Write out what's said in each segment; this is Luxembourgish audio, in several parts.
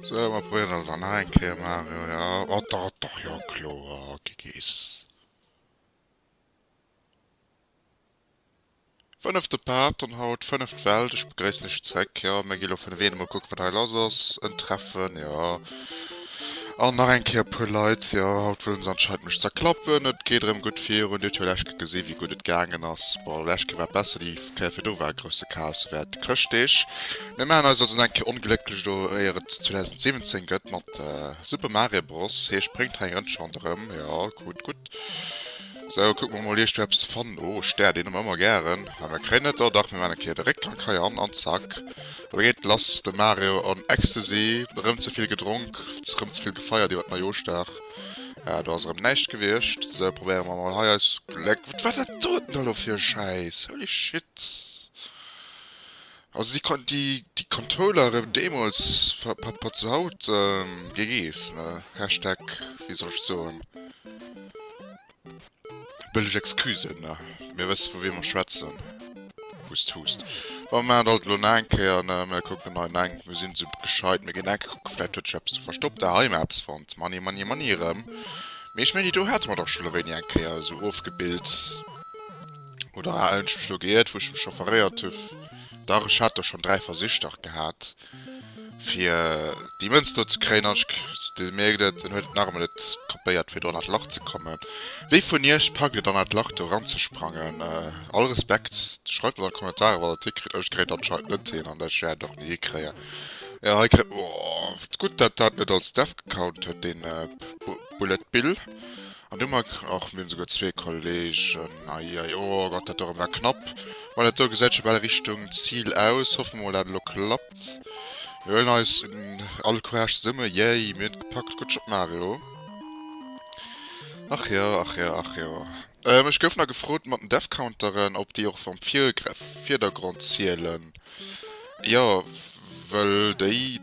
Sou, mer probéieren dat dann nach eng Kéier, Mario, ja. Oh, dach, dach, jo, kloer, GGs. Fënnefte Part dann haut, fënneft Welt. Ech begréissen iech zréck. Jo, mir gi lo vun eween emol kucken, wat hei lass ass. En Treffen, jo. An nach eng Kéier e puer Leit, jo. Haut wëllen se anscheinend mech zerklappen. Et geet erëm gutt virun. Dir hutt jo lescht Kéier gesi wéi gutt et gaangen ass. Bon, lescht Kéier war et besser, déi Kéier virdru war e grousse Chaos während de Chrëschtdeeg. Mir maachen eis also nach eng Kéier onglécklech do, éier et 2017 gëtt mat Super Mario Bros. Hie spréngt hei eng Rëndche ronderëm, jo, gutt, gutt. Sou, kucke mer mol iergdwou eppes ze fannen. Oh, Stär, deen hu mer ëmmer gären. Mä mer kréien net. Oh dach, mir maachen eng Kéier de Réckgank hei an, an zack. Da geet lass, de Mario on Ecstasy. Erëm ze vill gedronk, erëm ze vill gefeiert iwwer Neijooschdag. Ja, do ass erëm näischt gewiescht. Sou, probéiere mer mol hei eis Gléck. Wat war dat doten da lo fir e Schäiss? Holy shit. Also déi Kon, déi, déi Controllere deemools par rapport zu haut, GGs, ne? Hashtag, wéi soll ech soen, bëlleg Excusen, ne? Mir wësse vu wiem mer schwätzen. Hust, hust. Bon, mir maachen dat alt elo nach eng Kéier, ne? Mir kucken hei nach eng, mir sinn esou gescheit, mir ginn nach eng Kéier kucken, vläicht huet sech eppes do verstoppt. Ah, hei hu mer eppes fonnt. Money, money, money erëm. Mee ech mengen, déi do hate mer dach scho lo wéini eng Kéier esou ofgebilt. Oder hunn ech mech do geiert, wou ech mech scho veréiert hu? Dach, ech hat do schonn 3 Versich dach gehat, fir déi Mënz do ze kréien. An ech, Dir mierkt et, en huet et nach emol net kapéiert, fir do an dat Lach ze kommen. Wie vun iech packt et, an dat Lach do eranzesprangen? All Respekt! Schreift mer an d'Kommentare, wann der et hikritt. Ech kréien et anscheinend net hin an ech wäert et och ni hikréien. Jo, hei kréie, oh, gutt, dat dat net als Death gecount huet, deen Bullet Bill. An du mer, och mir hunn esouguer zwee Kollegen, ei ei, oh Gott, dat do erëm war knapp. Ma dat do gesäit scho bal Richtung Zil aus, hoffe mer mol dat elo klappt. Mir huelen eis all Courage zesumme, yay, mir hunn et gepackt, gutt Job Mario. Ach jo, ach jo, ach jo. Ech gouf nach gefrot mat den Death Counteren, ob déi och am Virdergrond zielen. Jo, wëll déi,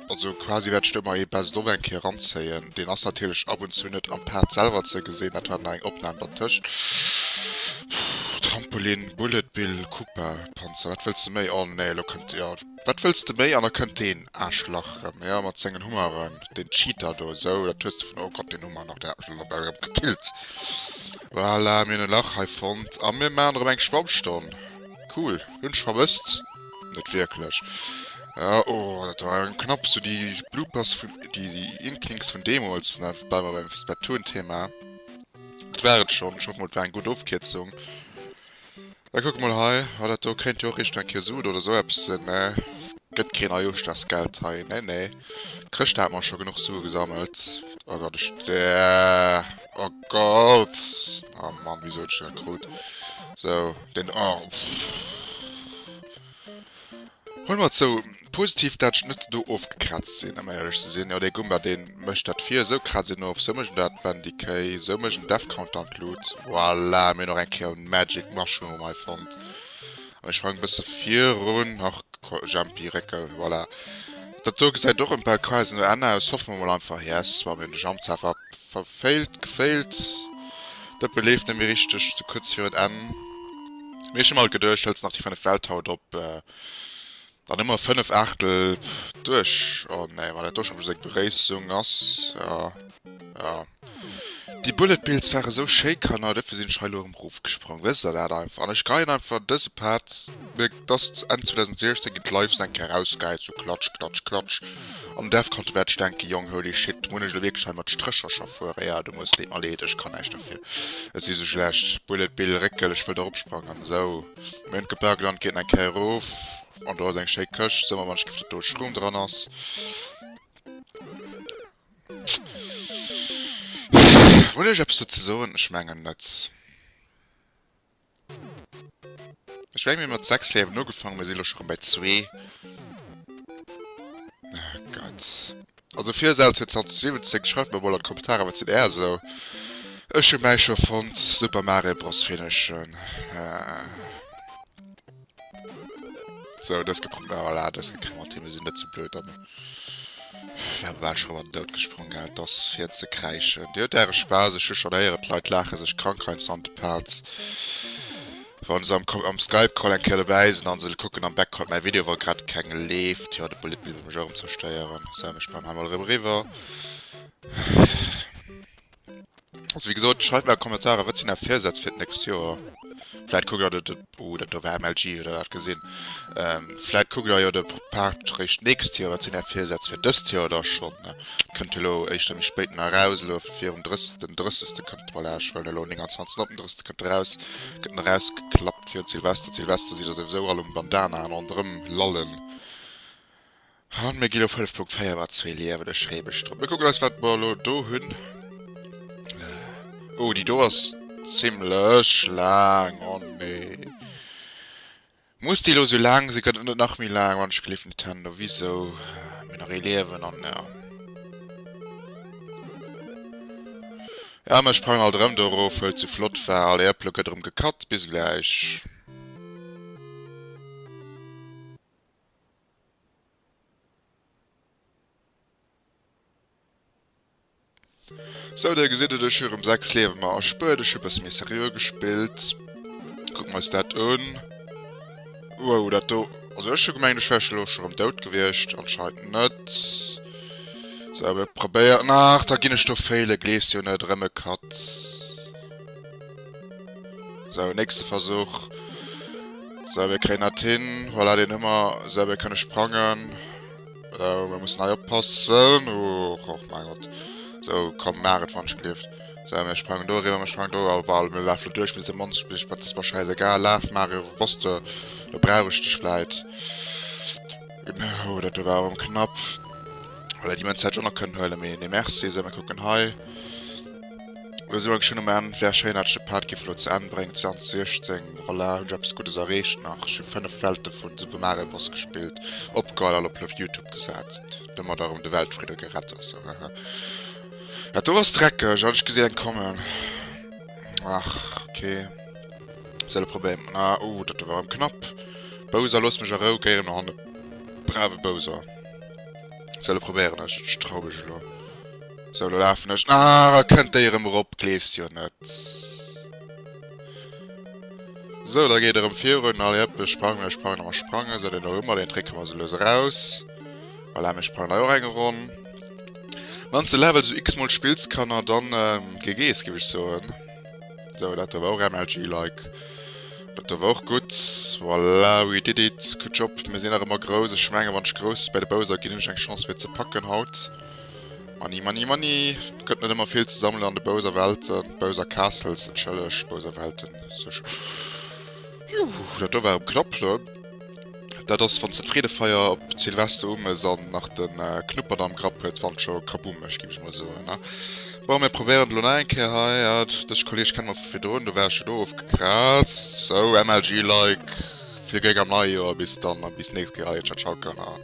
also quasi wäert ech do ëmmer ee Best of eng Kéier eranzéien. Deen ass natierlech ab und zu net am Part selwer ze gesinn, dat war nach eng Opnam dertëscht. Trampolin, Bullet Bill, Koopa Panzer, wat wëlls de méi? Oh nee, elo kënnt, jo, wat wëlls de méi? An da kënnt deen Aarschlach erëm, jo, mat sengen Hummeren, deen Cheater do, esou, dat hues de vun, oh Gott, deen Hummer nach, deen hat mech elo bal erëm gekillt. Voilà, mir hunn e Lach hei fonnt a mir maachen erëm eng Schwammstonn. Cool, hunn ech vermësst. Net wierklech. Ja, oh, dat war eng knapp, sou déi Bloopers vun, déi, déi Inklings vun deemools, ne, bleiwe mer beim Splatoon-Thema. Dat war et schonn. Ech hoffe mol, et war eng gutt Ofkierzung. Da kucke mol hei. Oh, dat do kéint jo och Richtung eng Kéier Sud oder sou eppes sinn, ne? Gëtt keen Neijooschdagsgeld hei, nee, nee. Chrëschtdag hat mer scho genuch Sue gesammelt. Oh Gott, ech, oh Gott! Oh Mann, wéisou hunn ech dat krut? Sou. Den oh, Huele mer et sou positiv dat ech net do ofgekrazt sinn, ëm éierlech ze sinn. Jo dee Gumba deen mécht dat vir, sou krazt een of, sou mécht en dat Bandikéi, sou mécht en Death Counter an d'Lut. Voilà, mir hunn och eng Kéier en Magic Mushroom hei fonnt. An ech sprangen e bësse virun, ach Jempi Réckel, voilà. Dat do gesäit och bal quasi no Enn aus, hoffe mer mol einfach, yes, ma mir hunn de Jump zwar verféilt, geféilt. Dëppe leeft net méi richteg, sou kuerz virun Enn. Mee ech hu mer alt geduecht, hëls nach déi 5 Welt haut op, dann hu mer 5 Aachtel duerch. Oh nee, wann dat do scho just eng Begréissung ass, jo, jo. Déi Bullet Bills ware sou schéi, Kanner, duerfir sinn ech hei elo erëm erofgesprong, wësst der dat einfach. An ech geien einfach dëse Part, et ass Enn 2016, ginn d'Lives eng Kéier erausgehäit, sou klatsch, klatsch, klatsch. An Death Counter wäert ech denken, Jong, holy shit, mun ech elo wierklech hei mat Strécher scho fueren? Ja, du muss, deet mer leed, ech kann näischt derfir, ech si sou schlecht. Bullet Bill, Réckel, ech wëll do eropsprangen. Sou, mir hunn et gepackt an et geet nach eng Kéier erof. An do ass eng schéi Këscht, sou mer wann ech giff, datt do e Schroom dran ass. Hunn ech eppes dozou ze soen? Ech mengen net. Ech mengen mir hu mat 6 Liewen ugefangen, mir si lo scho rëm bei 2. Oh Gott. Also fir Zelda 2017, schreift mer mol an d'Kommentare wat sidd är esou. Ech hu mäi scho fonnt, Super Mario Bros finishen. Sou, dës gepr voilà, dës gekrimmert hin, mir sinn net ze blöd an wär bal scho rëm an den Doud gesprong, gell, 't ass fir ze kräischen. Dir hutt äre Spaass, ech hu schonn héieren, d'Leit laache sech krank heiansdo an de Pelz. Wann se am am Skype Call eng Kéier dobäi sinn an se kucken am Background mäi Video wa grad keng leeft. Jo de Bullet Bill wëll mech och erëm zerstéieren. Sou ech sprangen hei mol erëm eriwwer. Also wéi gesot schreift mer a Kommentarer wat sinn är Virsätz fir d'nächst Joer. Vläit kuckt der de oh dat do war MLG hutt der dat gesinn. Vläit kuckt der jo de Part réischt d'nächst Joer. Wat sinn är Virsätz fir dëst Joer da schonn? Kënnt elo éischter méi spéit nach eraus, elo virum 30. Den 30. Kënnt voilà, ech huelen elo 29. Op den 30. Kënnt eraus, gëtt en erausgeklappt virun Silvester. Silvester si der souwisou all um Bandana an ronderëm lallen. An mir gi lo 5.4 mat zwee Liewen, ech free mech drop. Mir kucken eis wat mer elo do hunn. Oh déi do ass zimlech laang, oh nee. Muss déi elo sou laang sinn? Gëtt et net nach méi laang? Wann ech gelift Nintendo, wisou? Mir nach ee Liewen an ja. Ja, mir sprangen alt erëm do erof, wëll et sou flott war. Allez hop, lo gëtt erëm gecut. Bis gläich. Sou, dir gesitt et, ech hu rem 6 Liewe mer erspuert. Ech hu bësse méi seriö gespillt. Kucke mer eis dat un. Wow, dat do... Also ech hu gemengt, ech wär elo scho rem dout gewiescht. Anscheinend net. Sou, mir probéieren... Ach, da ginn ech do feelen. Gleefs jo net. Erëm e Cut. Sou, nächste Versuch. Sou, mir kréien dat hin. Voilà, deen hu mer. Sou, mir kënne sprangen. Oh, mir mussen hei oppassen. Och, och mein Gott. So, komm, mach et, wann ech gelift. So, mir sprangen do eriwwer, mir sprangen do. Oh, bal, mir lafen duerch, mir si Monster, dat ass mer schäisegal. Laf, Mario, wou bass de? Do brauch ech dech vläit. Oh, dat do war erëm knapp. Voilà, déi Mënz hätt ech och nach kënnen huelen, mee nee merci. So, mir kucken hei. Lo si mer geschwënn um Enn. Wär schéin, hätt ech de Part géif elo zu Enn bréngen, 2016. Voilà, hunn ech eppes Guddes erreecht nach. Ech hu 5 Welte vun Super Mario Bros. Gespillt, opgeholl an op Youtube gesat. Domadder erëm de Weltfridde gerett a sou, haha. Dat do ass dreckeg, an ech gesinn eng kommen. Ach, okay. Sou, lo probéiere mer. Ah, oh, dat do war erëm knapp. Bowser, looss mech a Rou, géi erëm no hanne. Brave Bowser. Sou, lo probéieren ech et. Ech trau mech elo. Sou, lo lafen ech. Ah, kënnt déi erëm erop, gleefs jo net. Sou, da geet erëm virun. Allez, hop, mir sprangen, mir sprangen a mer sprangen. Sou, deen do hu mer, deen Trick hu mer sou lues eraus. Voilà, mir sprangen hei och eng Ronn. Wann s de Level sou x-mol spills, Kanner, dann GGs, géif ech soen. Sou, dat do war och MLG-like. Dat do war och gutt. Voilà, we did it. Good job. Mir sinn nach ëmmer grouss. Ech mengen, wann ech grouss bei de Bowser ginn, hunn ech eng Chance fir et ze packen haut. Money, money, money. Et gëtt net ëmmer vill ze sammelen an de Bowser Welten. Bowser Castles, entschëlleg, Bowser Welten. Juhu, dat do war erëm knapp, ne? Dat ass, wann s de d'Freedefeier op Silvester umëss an nach de Knuppert am Grapp huet, wann scho Kaboom mécht, géif ech mol soen, ne? Bon, mir probéieren et elo nach eng Kéier hei. Ja, dës Kolleeg kenne mer vu virdrun, do war ech jo do ofgekraazt. Sou, MLG-like, vill Gléck am neie Joer, bis dann a bis nächst Kéier. Allez, ciao, ciao, Kanner.